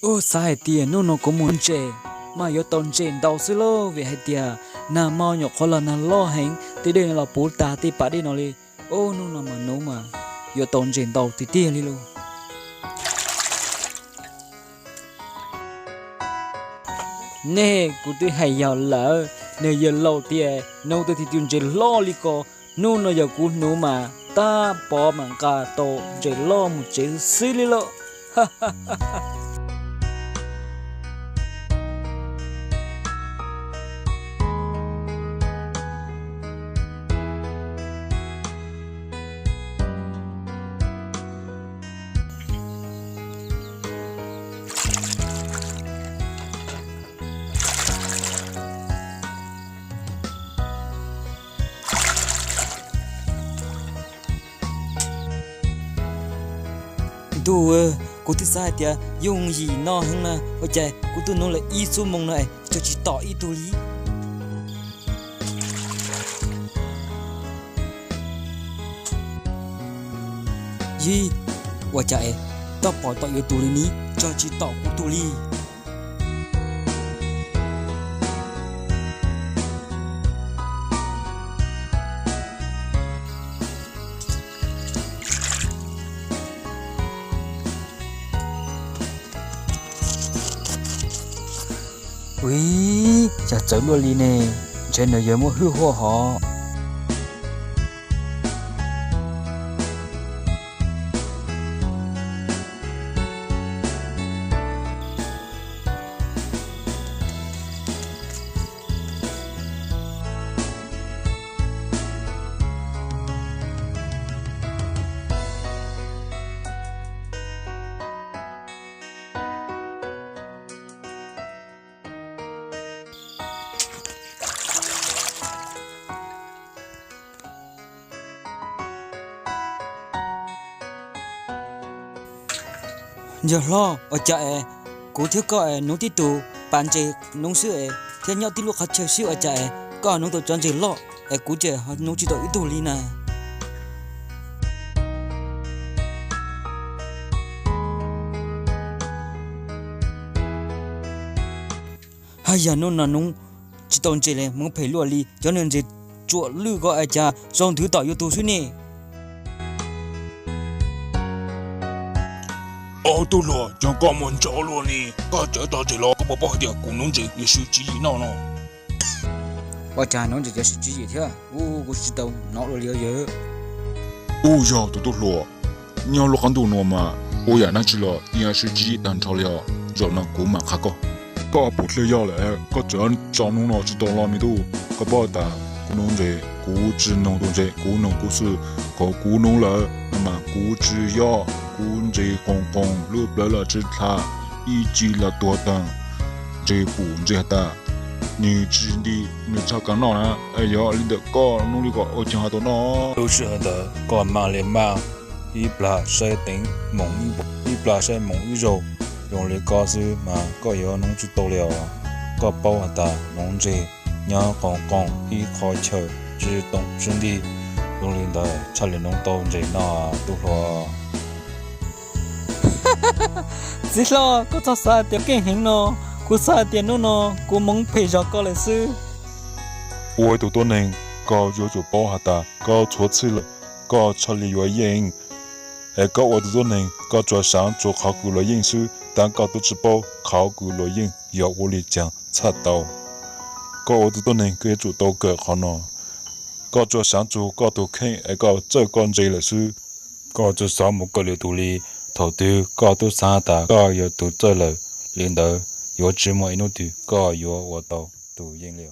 Ub, xav hais tias hnub no kuv mus ntses mas yuav tau ntses ntau xwb lauj, vim hais tias nag hmo nyuam qhuav los nag loj heev, tej dej no los puv tas tej pas dej no li. Ub, hnub no mas hnub mas yuav tau ntses ntau tiag tiag li lauj. Nej, kuv twb hais yog lawm, nws yog laus tias hnub twg thiaj tau ntses loj li ko. Hnub no yog kuv hnub mas tab pov mam nqa tau ntses loj mus tsev xwb li lauj. Ntuj, kuv twb xav hais tias yooj yim no heev na, ua cas kuv tuaj nuv lawm ib xuab moos no es tso tsis tom ib tug li. Yij, ua cas es tab pom tom yuav tus li ni, tso tsis tom kuv tus li. Ui, cas txawv luaj li ne, ntshe nws yog muaj hwj huaj hov. Yawg hlob, ua cas es kuv thiab koj es nuv tib tug pas ntses noob xwb es thiab nyob tib lub qhov chaw xwb, ua cas es koj nuv tau cov ntses loj es kuv ces nuv tsis tau ib tug li na? Haj yam, hnub no nuv tsis tau ntses li, hmoov phem luaj li, cov niag ntses tsuam lwj ko es cas zoo nthwv tom yuav tug xwb ne. Au, tub hluas, cov koj muaj ntsos luaj li, koj tseem tau ntses los, koj puas paub hais tias kuv nuv ntses yog siv tswv yim noj no? Ua cas nuv ntses cov siv tswv yim thiab? Ub, kuv tsis tau hnov luaj li os yawg. Ub, yog tus tub hluas, nyob lub qab ntuj nuav mas ua yam dab tsi los yeej siv tswv yim tag nrho li os. Zaum no kuv mam qha koj. Koj puas dlhia yog lawm, koj tseem tso nuv no tsis tau los me tub? Koj paub tas kuv nuv ntses, kuv tsis nug tus ntses, kuv nug kuv xwb. Thaum kuv nuv lawm no mas kuv tsis yog, kuv ntses qoos qoos, lub plawv los tsis dlha, ib ci los tuag taag, ntses pum ntses has tas, nws tsis nti, nws txhob kav noj na. Es yog li ntawd koj nuv li kom ua caag has tau noj? Lub sij hawm ntawd koj maj li maj, ib plag saib teev moos ib npaug, ib plag saib moos ib zaug. Zoo li koj xwb mas koj yuav nuv tsis tau li os. Koj paub has tas nuv ntses nyob qoos qoos ib qho chaw tsis toom tsis nti, zoo li ntawd txhaj li nuv tau ntses noj tub hluas. Txiv hlob, koj txhob xav hais tias keej heev no, kuv xav hais tias hnub no kuv hmoov phem zog koj lawm xwb. Ua ib tug tuab neeg, koj yuav tsum paub has tas koj tshuav txhij lawm, koj txhaj li yuav yeej. Es koj ua tug tuab neeg, koj tsuas xaav txug qhov kws luag yeej xwb, tab koj tub tsi paub qhov kws luag yeej yog ua li caag txhaj tau. Koj ua tug tuab neeg, koj yuav tsum tau kawm qhov no. Koj tsuas xaav txug koj tug kheej es koj txawj koj ntse lawm xwb. Koj tsuas xaav mus kawm lwm tug li. Thaum twg koj tub xaav tas koj yog tug txawj lawm, li ntawd yuav tsi muaj ib nub twg koj yuav ua tau tug yeej li.